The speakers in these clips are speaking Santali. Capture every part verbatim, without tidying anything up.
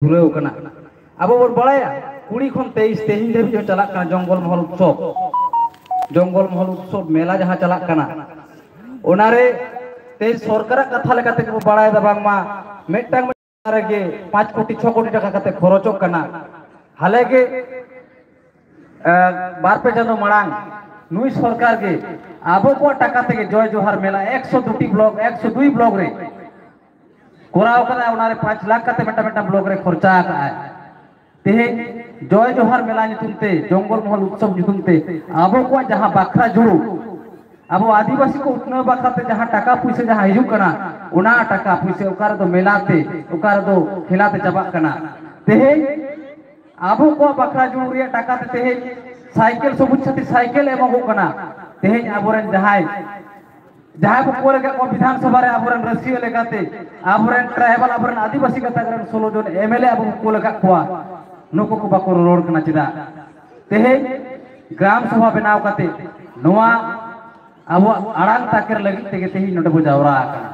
ᱫᱷᱩᱨᱟᱹᱣ ᱠᱟᱱᱟ᱾ ᱟᱵᱚ ᱵᱚᱱ ᱵᱟᱲᱟᱭᱟ, ᱠᱩᱲᱤ ᱠᱷᱚᱱ ᱛᱮᱭᱤᱥ ᱛᱮᱦᱮᱧ ᱫᱷᱟᱹᱵᱤᱡ ᱦᱚᱸ ᱪᱟᱞᱟᱜ ᱠᱟᱱᱟ ᱡᱚᱝᱜᱚᱞ ᱢᱚᱦᱚᱞ ᱩᱛᱥᱚᱵ᱾ ᱡᱚᱝᱜᱚᱞ ᱢᱚᱦᱚᱞ ᱩᱛᱥᱚᱵ ᱢᱮᱞᱟ ᱡᱟᱦᱟᱸ ᱪᱟᱞᱟᱜ ᱠᱟᱱᱟ, ᱚᱱᱟᱨᱮ ᱛᱮᱦᱮᱧ ᱥᱚᱨᱠᱟᱨᱟᱜ ᱠᱟᱛᱷᱟ ᱞᱮᱠᱟᱛᱮ ᱵᱚ ᱵᱟᱲᱟᱭᱮᱫᱟ ᱵᱟᱝᱢᱟ ᱢᱤᱫᱴᱟᱝ ᱨᱮᱜᱮ ᱯᱟᱸᱪ ᱠᱳᱴᱤ, ᱪᱷᱚ ᱠᱳᱴᱤ ᱴᱟᱠᱟ ᱠᱟᱛᱮ ᱠᱷᱚᱨᱚᱪᱚᱜ ᱠᱟᱱᱟ᱾ ᱦᱟᱞᱮ ᱜᱮ, ᱮ, ᱵᱟᱨ ᱯᱮ ᱪᱟᱸᱫᱚ ᱢᱟᱲᱟᱝ ᱱᱩᱭ ᱥᱚᱨᱠᱟᱨ ᱜᱮ ᱟᱵᱚ ᱠᱚᱣᱟᱜ ᱴᱟᱠᱟ ᱛᱮᱜᱮ ᱡᱚᱭ ᱡᱚᱦᱟᱨ ᱢᱮᱞᱟ ᱮᱠᱥᱚ ᱫᱩᱴᱤ ᱵᱞᱚᱠ, ᱮᱠᱥᱚ ᱫᱩᱭ ᱵᱞᱚᱠ ᱨᱮ ᱠᱚᱨᱟᱣ ᱠᱟᱫᱟ᱾ ᱚᱱᱟᱨᱮ ᱯᱟᱸᱪ ᱞᱟᱠᱷ ᱠᱟᱛᱮ ᱢᱤᱫᱴᱟᱝ, ᱢᱤᱫᱴᱟᱝ ᱵᱞᱚᱠ ᱨᱮ ᱠᱷᱚᱨᱪᱟ ᱟᱠᱟᱫᱼᱟᱭ᱾ ᱛᱮᱦᱮᱧ ᱡᱚᱭ ᱡᱚᱦᱟᱨ ᱢᱮᱞᱟ ᱧᱩᱛᱩᱢ ᱛᱮ, ᱡᱚᱝᱜᱚᱞ ᱢᱚᱦᱚᱞ ᱩᱛᱥᱚᱵ ᱧᱩᱛᱩᱢ ᱛᱮ ᱟᱵᱚ ᱠᱚᱣᱟᱜ ᱡᱟᱦᱟᱸ ᱵᱟᱠᱷᱨᱟ ᱡᱩᱲᱩ, ᱟᱵᱚ ᱟᱹᱫᱤᱵᱟᱹᱥᱤ ᱠᱚ ᱩᱛᱱᱟᱹᱣ ᱵᱟᱠᱷᱨᱟ ᱛᱮ ᱡᱟᱦᱟᱸ ᱴᱟᱠᱟ ᱯᱩᱭᱥᱟᱹ ᱡᱟᱦᱟᱸ ᱦᱤᱡᱩᱜ ᱠᱟᱱᱟ, ᱚᱱᱟ ᱴᱟᱠᱟ ᱯᱩᱭᱥᱟᱹ ᱚᱠᱟ ᱨᱮᱫᱚ ᱢᱮᱞᱟ ᱛᱮ, ᱚᱠᱟ ᱨᱮᱫᱚ ᱠᱷᱮᱞᱟ ᱛᱮ ᱪᱟᱵᱟᱜ ᱠᱟᱱᱟ᱾ ᱛᱮᱦᱮᱧ ᱟᱵᱚ ᱠᱚᱣᱟᱜ ᱵᱟᱠᱷᱨᱟ ᱡᱩᱲᱩ ᱨᱮᱭᱟᱜ ᱴᱟᱠᱟ ᱛᱮ ᱛᱮᱦᱮᱧ ᱥᱟᱭᱠᱮᱞ, ᱥᱚᱵᱩᱡ ᱥᱟᱛᱷᱤ ᱥᱟᱭᱠᱮᱞ ᱮᱢᱚᱜᱚᱜ ᱠᱟᱱᱟ᱾ ᱛᱮᱦᱮᱧ ᱟᱵᱚᱨᱮᱱ ᱡᱟᱦᱟᱸᱭ, ᱡᱟᱦᱟᱸᱭ ᱵᱚ ᱠᱚᱞ ᱟᱠᱟᱫ ᱠᱚᱣᱟ ᱵᱤᱫᱷᱟᱱ ᱥᱚᱵᱷᱟ ᱨᱮ ᱟᱵᱚᱨᱮᱱ ᱨᱟᱹᱥᱤᱭᱟᱹ ᱞᱮᱠᱟᱛᱮ, ᱟᱵᱚᱨᱮᱱ ᱴᱨᱟᱭᱵᱟᱞ, ᱟᱵᱚᱨᱮᱱ ᱟᱹᱫᱤᱵᱟᱹᱥᱤ ᱜᱟᱛᱟᱠ ᱨᱮᱱ ᱥᱳᱞᱳ ᱡᱚᱱ ᱮᱢ ᱮᱞ ᱮ ᱟᱵᱚ ᱵᱚ ᱠᱚᱞ ᱟᱠᱟᱫ ᱠᱚᱣᱟ, ᱱᱩᱠᱩ ᱠᱚ ᱵᱟᱠᱚ ᱨᱚᱲ ᱠᱟᱱᱟ ᱪᱮᱫᱟᱜ? ᱛᱮᱦᱮᱧ ᱜᱨᱟᱢ ᱥᱚᱵᱷᱟ ᱵᱮᱱᱟᱣ ᱠᱟᱛᱮ ᱱᱚᱣᱟ ᱟᱵᱚᱣᱟᱜ ᱟᱲᱟᱝ ᱛᱟᱠᱮᱨ ᱞᱟᱹᱜᱤᱫ ᱛᱮᱜᱮ ᱛᱮᱦᱮᱧ ᱱᱚᱰᱮ ᱵᱚ ᱡᱟᱣᱨᱟ ᱟᱠᱟᱱᱟ᱾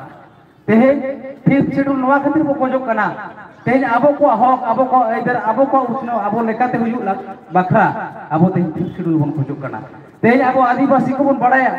ᱛᱮᱦᱮᱧ ᱯᱷᱤᱯᱛᱷ ᱥᱤᱰᱩᱞ ᱱᱚᱣᱟ ᱠᱷᱟᱹᱛᱤᱨ ᱵᱚ ᱠᱷᱚᱡᱚᱜ ᱠᱟᱱᱟ, ᱛᱮᱦᱮᱧ ᱟᱵᱚ ᱠᱚᱣᱟᱜ ᱦᱚᱠ, ᱟᱵᱚ ᱠᱚᱣᱟᱜ ᱟᱹᱭᱫᱟᱹᱨ, ᱟᱵᱚ ᱠᱚᱣᱟᱜ ᱩᱛᱱᱟᱹᱣ ᱟᱵᱚ ᱞᱮᱠᱟᱛᱮ ᱦᱩᱭᱩᱜ ᱞᱟᱜ-, ᱵᱟᱠᱷᱨᱟ ᱟᱵᱚ ᱛᱮᱦᱮᱧ ᱯᱷᱤᱯᱛᱷ ᱥᱤᱰᱩᱞ ᱵᱚᱱ ᱠᱷᱚᱡᱚᱜ ᱠᱟᱱᱟ᱾ ᱛᱮᱦᱮᱧ ᱟᱵᱚ ᱟᱹᱫᱤᱵᱟᱹᱥᱤ ᱠᱚᱵᱚᱱ ᱵᱟᱲᱟᱭᱟ,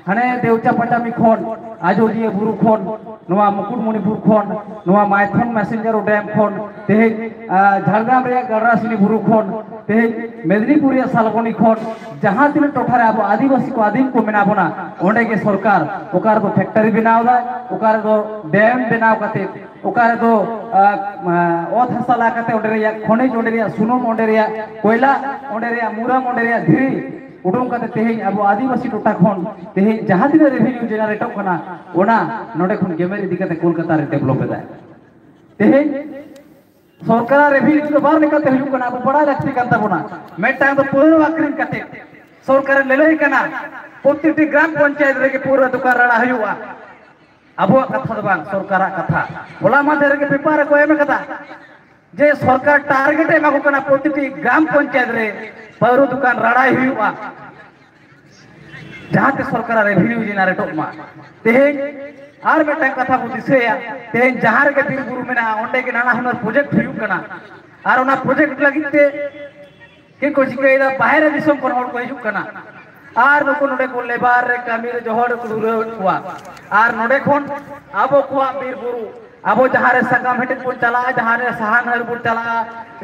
ᱦᱟᱱᱮ ᱫᱮᱣᱪᱟ ᱯᱟᱪᱟᱢᱤ ᱠᱷᱚᱱ, ᱟᱡᱚᱫᱤᱭᱟᱹ ᱵᱩᱨᱩ ᱠᱷᱚᱱ, ᱱᱚᱣᱟ ᱢᱩᱠᱩᱴᱢᱩᱱᱤᱯᱩᱨ ᱠᱷᱚᱱ, ᱱᱚᱣᱟ ᱢᱟᱭᱛᱷᱚᱱ ᱢᱮᱥᱮᱧᱡᱟᱨ ᱰᱮᱢ ᱠᱷᱚᱱ, ᱛᱮᱦᱮᱧ, ᱟ, ᱡᱷᱟᱲᱜᱨᱟᱢ ᱨᱮᱭᱟᱜ ᱜᱟᱰᱨᱟᱥᱤᱱᱤ ᱵᱩᱨᱩ ᱠᱷᱚᱱ, ᱛᱮᱦᱮᱧ ᱢᱮᱫᱽᱱᱤᱯᱩᱨ ᱨᱮᱭᱟᱜ ᱥᱟᱞᱵᱚᱱᱤ ᱠᱷᱚᱱ, ᱡᱟᱦᱟᱸ ᱛᱤᱱᱟᱹᱜ ᱴᱚᱴᱷᱟ ᱨᱮ ᱟᱵᱚ ᱟᱹᱫᱤᱵᱟᱹᱥᱤ ᱠᱚ ᱟᱹᱫᱤᱢ ᱠᱚ ᱢᱮᱱᱟᱜ ᱵᱚᱱᱟ, ᱚᱸᱰᱮ ᱜᱮ ᱥᱚᱨᱠᱟᱨ ᱚᱠᱟ ᱨᱮᱫᱚ ᱯᱷᱮᱠᱴᱟᱨᱤ ᱵᱮᱱᱟᱣ ᱫᱟᱭ, ᱚᱠᱟ ᱨᱮᱫᱚ ᱰᱮᱢ ᱵᱮᱱᱟᱣ ᱠᱟᱛᱮ, ᱚᱠᱟ ᱨᱮᱫᱚ, ᱟ, ᱟ, ᱚᱛ ᱦᱟᱥᱟ ᱞᱟ ᱠᱟᱛᱮ ᱚᱸᱰᱮ ᱨᱮᱭᱟᱜ ᱠᱷᱚᱱᱤᱡᱽ, ᱚᱸᱰᱮ ᱨᱮᱭᱟᱜ ᱥᱩᱱᱩᱢ, ᱚᱸᱰᱮ ᱨᱮᱭᱟᱜ ᱠᱚᱭᱞᱟ, ᱚᱸᱰᱮ ᱨᱮᱭᱟᱜ ᱢᱩᱨᱟᱢ, ᱚᱸᱰᱮ ᱨᱮᱭᱟᱜ ᱫᱷᱤᱨᱤ ᱩᱰᱩᱝ ᱠᱟᱛᱮ ᱛᱮᱦᱮᱧ ᱟᱵᱚ ᱟᱹᱫᱤᱵᱟᱹᱥᱤ ᱴᱚᱴᱷᱟ ᱠᱷᱚᱱ ᱛᱮᱦᱮᱧ ᱡᱟᱦᱟᱸ ᱛᱤᱱᱟᱹᱜ ᱨᱮᱵᱷᱤᱱᱤᱭᱩ ᱡᱮᱱᱟᱨᱮᱴᱚᱜ ᱠᱟᱱᱟ, ᱚᱱᱟ ᱱᱚᱰᱮ ᱠᱷᱚᱱ ᱜᱮᱢᱮᱨ ᱤᱫᱤ ᱠᱟᱛᱮ ᱠᱳᱞᱠᱟᱛᱟ ᱨᱮ ᱰᱮᱵᱷᱞᱚᱯ ᱮᱫᱟᱭ᱾ ᱛᱮᱦᱮᱧ ᱥᱚᱨᱠᱟᱨᱟᱜ ᱨᱮᱵᱷᱤᱱᱤᱭᱩ ᱫᱚ ᱵᱟᱨ ᱞᱮᱠᱟᱛᱮ ᱦᱩᱭᱩᱜ ᱠᱟᱱᱟ, ᱟᱵᱚ ᱵᱟᱲᱟᱭ ᱞᱟᱹᱠᱛᱤ ᱠᱟᱱ ᱛᱟᱵᱚᱱᱟ᱾ ᱢᱤᱫᱴᱟᱝ ᱫᱚ ᱯᱟᱹᱣᱨᱟᱹ ᱟᱹᱠᱷᱨᱤᱧ ᱠᱟᱛᱮ ᱥᱚᱨᱠᱟᱨᱮ ᱞᱟᱹᱞᱟᱹᱭ ᱠᱟᱱᱟ, ᱯᱨᱚᱛᱤᱴᱤ ᱜᱨᱟᱢ ᱯᱚᱧᱪᱟᱭᱮᱛ ᱨᱮᱜᱮ ᱯᱟᱹᱣᱨᱟᱹ ᱫᱚᱠᱟᱱ ᱨᱟᱲᱟ ᱦᱩᱭᱩᱜᱼᱟ᱾ ᱟᱵᱚᱣᱟᱜ ᱠᱟᱛᱷᱟ ᱫᱚ ᱵᱟᱝ, ᱥᱚᱨᱠᱟᱨᱟᱜ ᱠᱟᱛᱷᱟ᱾ ᱦᱚᱞᱟ ᱢᱟᱫᱷᱮᱨ ᱨᱮᱜᱮ ᱯᱮᱯᱟᱨ ᱨᱮᱠᱚ ᱮᱢ ᱠᱟᱫᱟ ᱡᱮ ᱥᱚᱨᱠᱟᱨ ᱴᱟᱨᱜᱮᱴ ᱮ ᱮᱢᱟ ᱠᱚ ᱠᱟᱱᱟ, ᱯᱨᱚᱛᱤᱴᱤ ᱜᱨᱟᱢ ᱯᱚᱧᱪᱟᱭᱮᱛ ᱨᱮ ᱯᱟᱹᱣᱨᱟᱹ ᱫᱚᱠᱟᱱ ᱨᱟᱲᱟᱭ ᱦᱩᱭᱩᱜᱼᱟ, ᱡᱟᱦᱟᱸᱛᱮ ᱥᱚᱨᱠᱟᱨᱟᱜ ᱨᱮᱵᱷᱤᱱᱤᱭᱩ ᱡᱮᱱᱟᱨᱮᱴᱚᱜ ᱢᱟ᱾ ᱛᱮᱦᱮᱧ ᱟᱨ ᱢᱤᱫᱴᱟᱝ ᱠᱟᱛᱷᱟ ᱵᱚ ᱫᱤᱥᱟᱹᱭᱟ, ᱛᱮᱦᱮᱧ ᱡᱟᱦᱟᱸ ᱨᱮᱜᱮ ᱵᱤᱨ ᱵᱩᱨᱩ ᱢᱮᱱᱟᱜᱼᱟ, ᱚᱸᱰᱮ ᱜᱮ ᱱᱟᱱᱟ ᱦᱩᱱᱟᱹᱨ ᱯᱨᱚᱡᱮᱠᱴ ᱦᱩᱭᱩᱜ ᱠᱟᱱᱟ᱾ ᱟᱨ ᱚᱱᱟ ᱯᱨᱚᱡᱮᱠᱴ ᱞᱟᱹᱜᱤᱫ ᱛᱮ ᱪᱮᱫ ᱠᱚ ᱪᱤᱠᱟᱹᱭᱮᱫᱟ? ᱵᱟᱦᱨᱮ ᱫᱤᱥᱚᱢ ᱠᱷᱚᱱ ᱦᱚᱲ ᱠᱚ ᱦᱤᱡᱩᱜ ᱠᱟᱱᱟ᱾ ᱟᱨ ᱱᱩᱠᱩ ᱱᱚᱰᱮ ᱠᱚ ᱞᱮᱵᱟᱨ ᱨᱮ, ᱠᱟᱹᱢᱤ ᱨᱮ, ᱡᱚᱦᱚᱲ ᱨᱮᱠᱚ ᱫᱷᱩᱨᱟᱹᱣᱮᱫ ᱠᱚᱣᱟ᱾ ᱟᱨ ᱱᱚᱰᱮ ᱠᱷᱚᱱ ᱟᱵᱚ ᱠᱚᱣᱟᱜ ᱵᱤᱨ ᱵᱩᱨᱩ, ᱟᱵᱚ ᱡᱟᱦᱟᱸ ᱨᱮ ᱥᱟᱠᱟᱢ ᱦᱮᱴᱮᱡ ᱵᱚᱱ ᱪᱟᱞᱟᱜᱼᱟ, ᱡᱟᱦᱟᱸ ᱨᱮ ᱥᱟᱦᱟᱱ ᱦᱟᱹᱨ ᱵᱚᱱ ᱪᱟᱞᱟᱜᱼᱟ,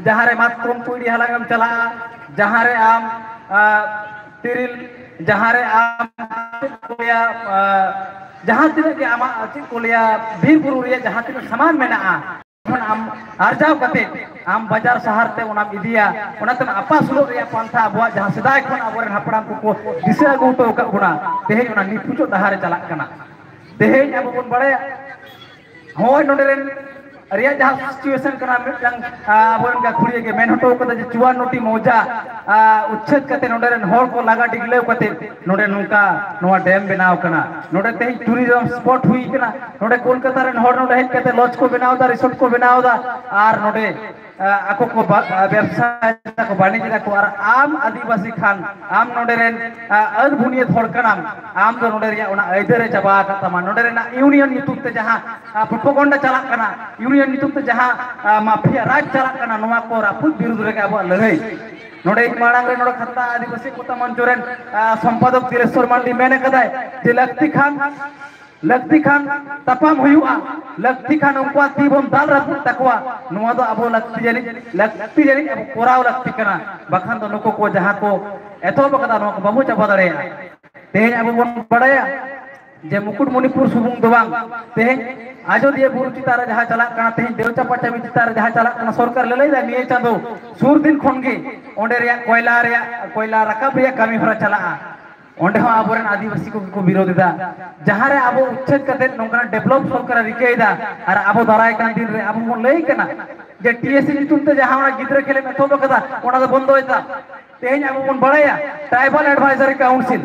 ᱡᱟᱦᱟᱸ ᱨᱮ ᱢᱟᱛᱠᱚᱢ ᱠᱩᱭᱰᱤ ᱦᱟᱞᱟᱝ ᱮᱢ ᱪᱟᱞᱟᱜᱼᱟ, ᱡᱟᱦᱟᱸ ᱨᱮ ᱟᱢ, ᱟ, ᱛᱤᱨᱤᱞ, ᱡᱟᱦᱟᱸ ᱨᱮ ᱟᱢ, ᱪᱮᱫ ᱠᱚ ᱞᱟᱹᱭᱟ, ᱟ, ᱡᱟᱦᱟᱸ ᱛᱤᱱᱟᱹᱜ ᱜᱮ ᱟᱢᱟᱜ, ᱪᱮᱫ ᱠᱚ ᱞᱟᱹᱭᱟ, ᱵᱤᱨ ᱵᱩᱨᱩ ᱨᱮᱭᱟᱜ ᱡᱟᱦᱟᱸ ᱛᱤᱱᱟᱹᱜ ᱥᱟᱢᱟᱱ ᱢᱮᱱᱟᱜᱼᱟ, ᱠᱷᱚᱱ ᱟᱢ ᱟᱨᱡᱟᱣ ᱠᱟᱛᱮ ᱟᱢ ᱵᱟᱡᱟᱨ ᱥᱟᱦᱟᱨ ᱛᱮ ᱚᱱᱟᱢ ᱤᱫᱤᱭᱟ᱾ ᱚᱱᱟᱛᱮᱢ ᱟᱯᱟᱥᱩᱞᱚᱜ ᱨᱮᱭᱟᱜ ᱯᱟᱱᱛᱷᱟ ᱟᱵᱚᱣᱟᱜ ᱡᱟᱦᱟᱸ ᱥᱮᱫᱟᱭ ᱠᱷᱚᱱ ᱟᱵᱚᱨᱮᱱ ᱦᱟᱯᱲᱟᱢ ᱠᱚᱠᱚ ᱫᱤᱥᱟᱹ ᱟᱹᱜᱩ ᱦᱚᱴᱚ ᱟᱠᱟᱫ ᱵᱚᱱᱟ, ᱛᱮᱦᱮᱧ ᱚᱱᱟ ᱱᱤᱯᱩᱪᱚᱜ ᱰᱟᱦᱟᱨ ᱨᱮ ᱪᱟᱞᱟᱜ ᱠᱟᱱᱟ᱾ ᱛᱮᱦᱮᱧ ᱟᱵᱚ ᱵᱚᱱ ᱵᱟᱲᱟᱭᱟ, ᱦᱳᱭ, ᱱᱚᱰᱮ ᱨᱮᱱ ᱨᱮᱭᱟᱜ ᱡᱟᱦᱟᱸ ᱥᱤᱪᱩᱭᱮᱥᱚᱱ ᱠᱟᱱᱟ, ᱢᱤᱫᱴᱟᱝ, ᱟ, ᱟᱵᱚᱨᱮᱱ ᱜᱟᱹᱠᱷᱩᱲᱤᱭᱟᱹ ᱜᱮ ᱢᱮᱱ ᱦᱚᱴᱚ ᱠᱟᱫᱟ ᱡᱮ ᱪᱩᱣᱟᱱᱱᱚ ᱴᱤ ᱢᱚᱣᱡᱟ, ᱟ, ᱩᱪᱪᱷᱮᱫ ᱠᱟᱛᱮ ᱱᱚᱰᱮ ᱨᱮᱱ ᱦᱚᱲ ᱠᱚ ᱞᱟᱜᱟ ᱰᱤᱜᱽᱞᱟᱹᱣ ᱠᱟᱛᱮ ᱱᱚᱰᱮ ᱱᱚᱝᱠᱟ ᱱᱚᱣᱟ ᱰᱮᱢ ᱵᱮᱱᱟᱣ ᱠᱟᱱᱟ᱾ ᱱᱚᱰᱮ ᱛᱮᱦᱮᱧ ᱴᱩᱨᱤᱡᱚᱢ ᱥᱯᱚᱴ ᱦᱩᱭ ᱠᱟᱱᱟ᱾ ᱱᱚᱰᱮ ᱠᱳᱞᱠᱟᱛᱟ ᱨᱮᱱ ᱦᱚᱲ ᱱᱚᱰᱮ ᱦᱮᱡ ᱠᱟᱛᱮ ᱞᱚᱡᱽ ᱠᱚ ᱵᱮᱱᱟᱣ ᱮᱫᱟ, ᱨᱤᱥᱚᱨᱴ ᱠᱚ ᱵᱮᱱᱟᱣ ᱮᱫᱟ, ᱟᱨ ᱱᱚᱰᱮ, ᱟ, ᱟᱠᱚ ᱠᱚ ᱵᱟ-, ᱟ, ᱵᱮᱵᱽᱥᱟ ᱮᱫᱟ ᱠᱚ, ᱵᱟᱹᱱᱤᱡᱽ ᱮᱫᱟ ᱠᱚ᱾ ᱟᱨ ᱟᱢ ᱟᱹᱫᱤᱵᱟᱹᱥᱤ ᱠᱷᱟᱱ, ᱟᱢ ᱱᱚᱰᱮ ᱨᱮᱱ, ᱟ, ᱟᱹᱫ ᱵᱩᱱᱤᱭᱟᱹᱫ ᱦᱚᱲ ᱠᱟᱱᱟᱢ, ᱟᱢ ᱫᱚ ᱱᱚᱰᱮ ᱨᱮᱭᱟᱜ ᱚᱱᱟ ᱟᱹᱭᱫᱟᱹᱨ ᱮ ᱪᱟᱵᱟ ᱟᱠᱟᱫ ᱛᱟᱢᱟ᱾ ᱱᱚᱰᱮ ᱨᱮᱱᱟᱜ ᱤᱭᱩᱱᱤᱭᱚᱱ ᱧᱩᱛᱩᱢ ᱛᱮ ᱡᱟᱦᱟᱸ, ᱟ, ᱯᱨᱚᱯᱚᱜᱚᱱᱰᱟ ᱪᱟᱞᱟᱜ ᱠᱟᱱᱟ, ᱤᱭᱩᱱᱤᱭᱚᱱ ᱧᱩᱛᱩᱢ ᱛᱮ ᱡᱟᱦᱟᱸ, ᱟ, ᱢᱟᱯᱷᱤᱭᱟ ᱨᱟᱡᱽ ᱪᱟᱞᱟᱜ ᱠᱟᱱᱟ, ᱱᱚᱣᱟ ᱠᱚ ᱨᱟᱹᱯᱩᱫ ᱵᱤᱨᱩᱫᱷ ᱨᱮᱜᱮ ᱟᱵᱚᱣᱟᱜ ᱞᱟᱹᱲᱦᱟᱹᱭ᱾ ᱱᱚᱰᱮ ᱤᱧ ᱢᱟᱲᱟᱝ ᱨᱮ ᱱᱚᱰᱮ ᱠᱷᱟᱛᱟ ᱟᱹᱫᱤᱵᱟᱹᱥᱤ ᱠᱚᱛᱟ ᱢᱚᱧᱪᱚ ᱨᱮᱱ, ᱟ, ᱥᱚᱢᱯᱟᱫᱚᱠ ᱫᱤᱞᱮᱥᱣᱚᱨ ᱢᱟᱱᱰᱤ ᱢᱮᱱ ᱟᱠᱟᱫᱟᱭ ᱡᱮ ᱞᱟᱹᱠᱛᱤ ᱠᱷᱟᱱ, ᱞᱟᱹᱠᱛᱤ ᱠᱷᱟᱱ ᱛᱟᱯᱟᱢ ᱦᱩᱭᱩᱜᱼᱟ, ᱞᱟᱹᱠᱛᱤ ᱠᱷᱟᱱ ᱩᱱᱠᱩᱣᱟᱜ ᱛᱤ ᱵᱚᱱ ᱫᱟᱞ ᱨᱟᱹᱯᱩᱫ ᱛᱟᱠᱚᱣᱟ᱾ ᱱᱚᱣᱟ ᱫᱚ ᱟᱵᱚ ᱞᱟᱹᱠᱛᱤ ᱡᱟᱹᱱᱤᱡ, ᱞᱟᱹᱠᱛᱤ ᱡᱟᱹᱱᱤᱡ ᱟᱵᱚ ᱠᱚᱨᱟᱣ ᱞᱟᱹᱠᱛᱤ ᱠᱟᱱᱟ, ᱵᱟᱠᱷᱟᱱ ᱫᱚ ᱱᱩᱠᱩ ᱠᱚ ᱡᱟᱦᱟᱸ ᱠᱚ ᱮᱛᱚᱦᱚᱵ ᱟᱠᱟᱫᱟ, ᱱᱚᱣᱟ ᱠᱚ ᱵᱟᱵᱚ ᱪᱟᱵᱟ ᱫᱟᱲᱮᱭᱟᱜᱼᱟ᱾ ᱛᱮᱦᱮᱧ ᱟᱵᱚ ᱵᱚᱱ ᱵᱟᱲᱟᱭᱟ ᱡᱮ ᱢᱩᱠᱩᱴᱢᱩᱱᱤᱯᱩᱨ ᱥᱩᱢᱩᱝ ᱫᱚ ᱵᱟᱝ, ᱛᱮᱦᱮᱧ ᱟᱡᱚᱫᱤᱭᱟᱹ ᱵᱩᱨᱩ ᱪᱮᱛᱟᱱ ᱨᱮ ᱡᱟᱦᱟᱸ ᱪᱟᱞᱟᱜ ᱠᱟᱱᱟ, ᱛᱮᱦᱮᱧ ᱫᱮᱣᱪᱟᱯᱟ ᱪᱟᱹᱵᱤ ᱪᱮᱛᱟᱱ ᱨᱮ ᱡᱟᱦᱟᱸ ᱪᱟᱞᱟᱜ ᱠᱟᱱᱟ, ᱥᱚᱨᱠᱟᱨ ᱞᱟᱹᱞᱟᱹᱭ ᱫᱟ ᱱᱤᱭᱟᱹ ᱪᱟᱸᱫᱚ ᱥᱩᱨ ᱫᱤᱱ ᱠᱷᱚᱱ ᱜᱮ ᱚᱸᱰᱮ ᱨᱮᱭᱟᱜ ᱠᱚᱭᱞᱟ ᱨᱮᱭᱟᱜ, ᱠᱚᱭᱞᱟ ᱨᱟᱠᱟᱵ ᱨᱮᱭᱟᱜ ᱠᱟᱹᱢᱤ ᱦᱚᱨᱟ ᱪᱟᱞᱟᱜᱼᱟ᱾ ᱚᱸᱰᱮ ᱦᱚᱸ ᱟᱵᱚᱨᱮᱱ ᱟᱹᱫᱤᱵᱟᱹᱥᱤ ᱠᱚᱜᱮ ᱠᱚ ᱵᱤᱨᱳᱫ ᱮᱫᱟ᱾ ᱡᱟᱦᱟᱸ ᱨᱮ ᱟᱵᱚ ᱩᱪᱪᱷᱮᱫ ᱠᱟᱛᱮ ᱱᱚᱝᱠᱟᱱᱟᱜ ᱰᱮᱵᱷᱞᱚᱯ ᱥᱚᱨᱠᱟᱨᱮ ᱨᱤᱠᱟᱹᱭᱮᱫᱟ, ᱟᱨ ᱟᱵᱚ ᱫᱟᱨᱟᱭ ᱠᱟᱱ ᱫᱤᱱ ᱨᱮ ᱟᱵᱚ ᱵᱚᱱ ᱞᱟᱹᱭ ᱠᱟᱱᱟ ᱡᱮ ᱴᱤ ᱮᱥ ᱥᱤ ᱧᱩᱛᱩᱢ ᱛᱮ ᱡᱟᱦᱟᱸ ᱚᱱᱟ ᱜᱤᱫᱽᱨᱟᱹ ᱠᱷᱮᱞᱮᱢ ᱮᱛᱚᱦᱚᱵ ᱟᱠᱟᱫᱟ, ᱚᱱᱟ ᱫᱚ ᱵᱚᱱᱫᱚᱭ ᱛᱟᱢ᱾ ᱛᱮᱦᱮᱧ ᱟᱵᱚ ᱵᱚᱱ ᱵᱟᱲᱟᱭᱟ tribal advisory council,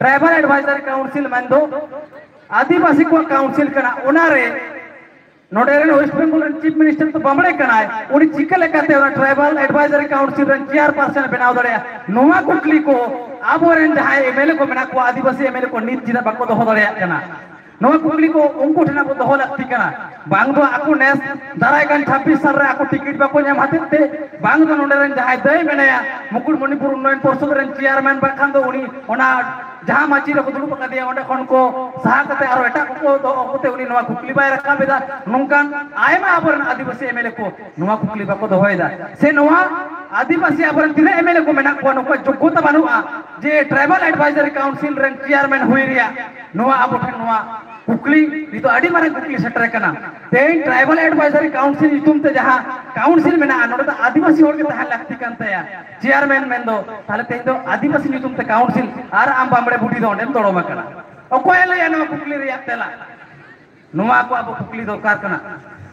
tribal advisory council ᱢᱮᱱᱫᱚ ᱟᱹᱫᱤᱵᱟᱹᱥᱤ ᱠᱚᱣᱟᱜ ᱠᱟᱣᱩᱱᱥᱤᱞ ᱠᱟᱱᱟ᱾ ᱚᱱᱟᱨᱮ ᱱᱚᱰᱮ ᱨᱮᱱ ᱳᱭᱮᱥᱴ ᱵᱮᱝᱜᱚᱞ ᱨᱮᱱ ᱪᱤᱯ ᱢᱤᱱᱤᱥᱴᱟᱨ ᱫᱚ ᱵᱟᱢᱲᱮ ᱠᱟᱱᱟᱭ, ᱩᱱᱤ ᱪᱤᱠᱟᱹ ᱞᱮᱠᱟᱛᱮ ᱚᱱᱟ ᱴᱨᱟᱭᱵᱟᱞ ᱮᱰᱵᱷᱟᱭᱡᱟᱨᱤ ᱠᱟᱣᱩᱱᱥᱤᱞ ᱨᱮᱱ ᱪᱮᱭᱟᱨᱯᱟᱨᱥᱚᱱ ᱮ ᱵᱮᱱᱟᱣ ᱫᱟᱲᱮᱭᱟᱜᱼᱟ? ᱱᱚᱣᱟ ᱠᱩᱠᱞᱤ ᱠᱚ ᱟᱵᱚᱨᱮᱱ ᱡᱟᱦᱟᱸᱭ ᱮᱢ ᱮᱞ ᱮ ᱠᱚ ᱢᱮᱱᱟᱜ ᱠᱚᱣᱟ, ᱟᱹᱫᱤᱵᱟᱹᱥᱤ ᱮᱢ ᱮᱞ ᱮ ᱠᱚ ᱱᱤᱛ ᱪᱮᱫᱟᱜ ᱵᱟᱠᱚ ᱫᱚᱦᱚ ᱫᱟᱲᱮᱭᱟᱜ ᱠᱟᱱᱟ? ᱱᱚᱣᱟ ᱠᱩᱠᱞᱤ ᱠᱚ ᱩᱱᱠᱩ ᱴᱷᱮᱱ ᱟᱵᱚ ᱫᱚᱦᱚ ᱞᱟᱹᱠᱛᱤ ᱠᱟᱱᱟ᱾ ᱵᱟᱝ ᱫᱚ ᱟᱠᱚ ᱱᱮᱥ ᱫᱟᱨᱟᱭ ᱠᱟᱱ ᱪᱷᱟᱵᱵᱤᱥ ᱥᱟᱞ ᱨᱮ ᱟᱠᱚ ᱴᱤᱠᱤᱴ ᱵᱟᱠᱚ ᱧᱟᱢ ᱦᱚᱛᱮᱡ ᱛᱮ, ᱵᱟᱝ ᱫᱚ ᱱᱚᱰᱮ ᱨᱮᱱ ᱡᱟᱦᱟᱸᱭ ᱫᱟᱹᱭ ᱢᱮᱱᱟᱭᱟ ᱢᱩᱠᱩᱴᱢᱚᱱᱤᱯᱩᱨ ᱩᱱᱱᱚᱭᱚᱱ ᱯᱚᱨᱥᱚᱫ ᱨᱮᱱ ᱪᱮᱭᱟᱨᱢᱮᱱ ᱵᱟᱝᱠᱷᱟᱱ ᱫᱚ ᱩᱱᱤ ᱚᱱᱟ ᱡᱟᱦᱟᱸ ᱢᱟᱹᱪᱤ ᱨᱮᱠᱚ ᱫᱩᱲᱩᱵ ᱟᱠᱟᱫᱮᱭᱟ ᱚᱸᱰᱮ ᱠᱷᱚᱱ ᱠᱚ ᱥᱟᱦᱟ ᱠᱟᱛᱮ ᱟᱨᱚ ᱮᱴᱟᱜ ᱠᱚᱠᱚ ᱫᱚᱦᱚ ᱠᱟᱛᱮ ᱩᱱᱤ ᱱᱚᱣᱟ ᱠᱩᱠᱞᱤ ᱵᱟᱭ ᱨᱟᱠᱟᱵ ᱮᱫᱟ᱾ ᱱᱚᱝᱠᱟᱱ ᱟᱭᱢᱟ ᱟᱵᱚᱨᱮᱱ ᱟᱹᱫᱤᱵᱟᱹᱥᱤ ᱮᱢᱮᱞᱮ ᱠᱚ ᱱᱚᱣᱟ ᱠᱩᱠᱞᱤ ᱵᱟᱠᱚ ᱫᱚᱦᱚᱭᱮᱫᱟ᱾ ᱥᱮ ᱱᱚᱣᱟ ᱟᱹᱫᱤᱵᱟᱹᱥᱤ ᱟᱵᱚᱨᱮᱱ ᱛᱤᱱᱟᱹᱜ ᱮᱢᱮᱞᱮ ᱠᱚ ᱢᱮᱱᱟᱜ ᱠᱚᱣᱟ, ᱱᱩᱠᱩᱣᱟᱜ ᱡᱳᱜᱽᱜᱚᱛᱟ ᱵᱟᱹᱱᱩᱜᱼᱟ ᱡᱮ ᱴᱨᱟᱭᱵᱟᱞ ᱮᱰᱵᱟᱭᱡᱟᱨᱤ ᱠᱟᱣᱩᱱᱥᱤᱞ ᱨᱮᱱ ᱪᱮᱭᱟᱨᱢᱮᱱ ᱦᱩᱭ ᱨᱮᱭᱟᱜ᱾ ᱱᱚᱣᱟ ᱟᱵᱚ ᱴᱷᱮᱱ ᱱᱚᱣᱟ ᱠᱩᱠᱞᱤ ᱱᱤᱛᱚᱜ ᱟᱹᱰᱤ ᱢᱟᱨᱟᱝ ᱠᱩᱠᱞᱤ ᱥᱮᱴᱮᱨ ᱠᱟᱱᱟ᱾ ᱛᱮᱦᱮᱧ ᱴᱨᱟᱭᱵᱟᱞ ᱮᱰᱵᱟᱭᱡᱟᱨᱤ ᱠᱟᱣᱩᱱᱥᱤᱞ ᱧᱩᱛᱩᱢ ᱛᱮ ᱡᱟᱦᱟᱸ ᱠᱟᱣᱩᱱᱥᱤᱞ ᱢᱮᱱᱟᱜᱼᱟ, ᱱᱚᱰᱮ ᱫᱚ ᱟᱹᱫᱤᱵᱟᱹᱥᱤ ᱦᱚᱲ ᱜᱮ ᱛᱟᱦᱮᱸ ᱞᱟᱹᱠᱛᱤ ᱠᱟᱱ ᱛᱟᱭᱟ ᱪᱮᱭᱟᱨᱢᱮᱱ ᱢᱮᱱᱫᱚ᱾ ᱛᱟᱦᱞᱮ ᱛᱮᱦᱮᱧ ᱫᱚ ᱟᱹᱫᱤᱵᱟᱹᱥᱤ ᱧᱩᱛᱩᱢ ᱛᱮ ᱠᱟᱣᱩᱱᱥᱤᱞ ᱟᱨ ᱟᱢ ᱵᱟᱢᱲᱮ ᱵᱩᱰᱷᱤ ᱫᱚ ᱚᱸᱰᱮᱢ ᱫᱚᱲᱚᱢ ᱟᱠᱟᱱᱟ᱾ ᱚᱠᱚᱭᱮ ᱞᱟᱹᱭᱟ ᱱᱚᱣᱟ ᱠᱩᱠᱞᱤ ᱨᱮᱭᱟᱜ ᱛᱮᱞᱟ? ᱱᱚᱣᱟ ᱠᱚ ᱟᱵᱚ ᱠᱩᱠᱞᱤ ᱫᱚᱨᱠᱟᱨ ᱠᱟᱱᱟ᱾